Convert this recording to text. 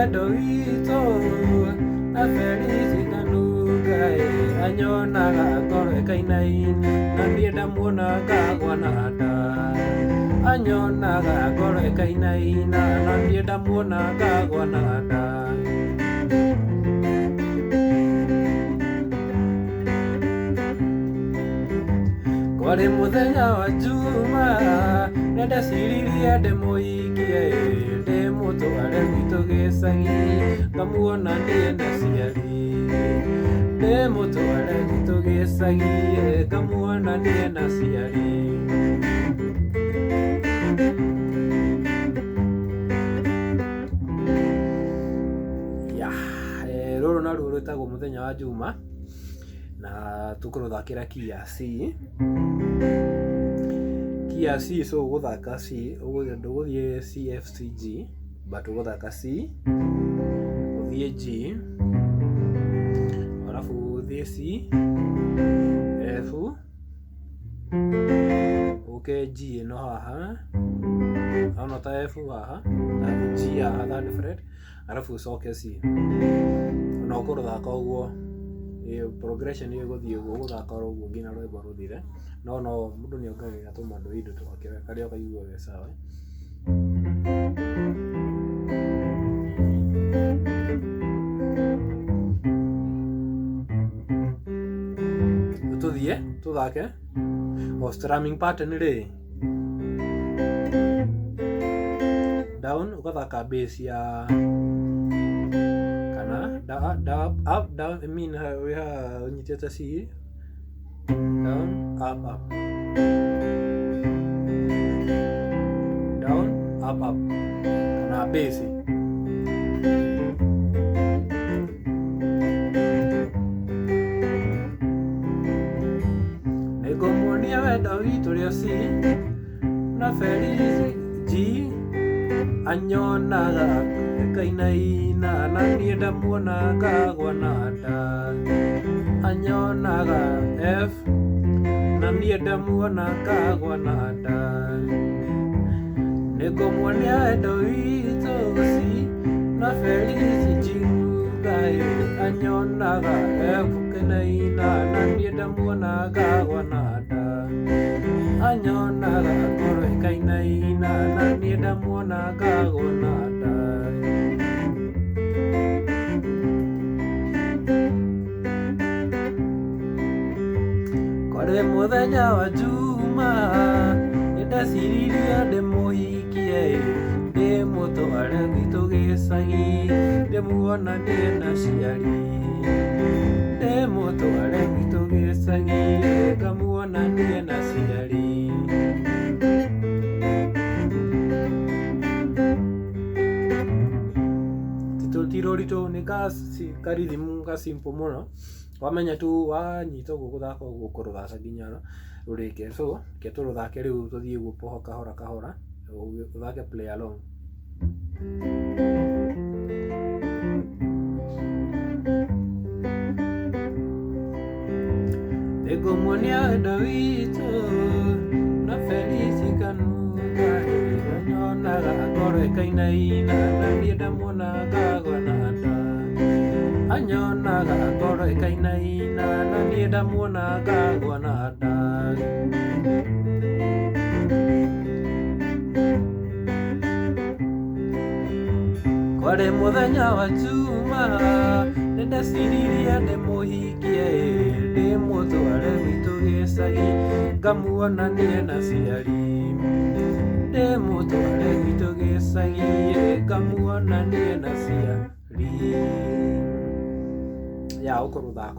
wendo witũ na Felici Kanunga ĩ, anyonaga ngoro ĩkainaina na niĩ ndamuona ngagwa na nda. Anyonaga ngoro ĩkainaina na niĩ ndamuona ngagwa na nda. Kwarĩ mũthenya wa Juma nĩndeciririe ndĩmũhikie ndĩmũtware gwitũ gĩcagi ngamuonanie na aciari. Ndĩmũtware gwitũ gĩcagi ngamuonanie na aciari. Ya, rũrũ naruo rwĩtagwo mũthenya wa Juma na tũkũrũthakĩra key ya C. Key ya C, so ũgũthaka C, ndũgũthiĩ C F C G but ũgũthaka C, ũthiĩ G, arabu ũthiĩ C, F, ũke G ĩno haha, ona ta F haha, G haha third fret, arabu ũcoke C. Na ũkũrũthaka ũguo, progression ĩyo ĩgũthiĩ ũguo, ũgũthaka oro ũguo nginya rwĩmbo rũthire. No no mũndũ nĩ ongagĩrĩra tũmanduindo twake karĩa ũkaigua ge sawa. Tũthiĩ tũthake o strumming pattern rĩ, down ũgathaka bass ya kana down, up, down, I mean wĩ haha ũnyitĩte C, down, up, up, down, up, up, kana bass. Nĩngũmuonia wendo witũ rĩo C na Felici G anyonaga kainaina na niĩ ndamuona ngagwa na nda. Anyonaga F na niĩ ndamuona ngagwa na nda. Nĩngũmuonia wendo witũ C na Felici G anyonaga F kainaina na niĩ ndamuona ngagwa na nda. Anyonaga ngoro ĩkainaina na niĩ ndamuona ngagwa na nda. Kwarĩ mũthenya wa Juma nĩndeciririe ndĩmũhikie ndĩmũtware gwitũ gĩcagi ndĩmuonanie na aciari. Ndĩmũtware gwitũ gĩcagi ngamuonanie na aciari. Ti rũritũ nĩ ka rhythm ga simple mũno, wamenya tu wanyita ũguo gũthaka ũguo ũkũrũthaka nginya rũrĩke. So reke tũrũthake rĩu tũthiĩ ũguo kahora kahora, ũthake play along. Nĩngũmuonia wendo witũ na Felici Kanunga anyonaga ngoro ĩkainaina na niĩ ndamuona ngagwa na nda. Anyonaga ngoro ĩkainaina na niĩ ndamuona ngagwa na nda. Kwarĩ mũthenya wa Juma nĩndeciririe ndĩmũhikie ndĩmũtware gwitũ gĩcagi ngamuonanie na aciari. Ndĩmũtware gwitũ gĩcagi ngamuonanie na aciari. Ya ũkũrũthaka.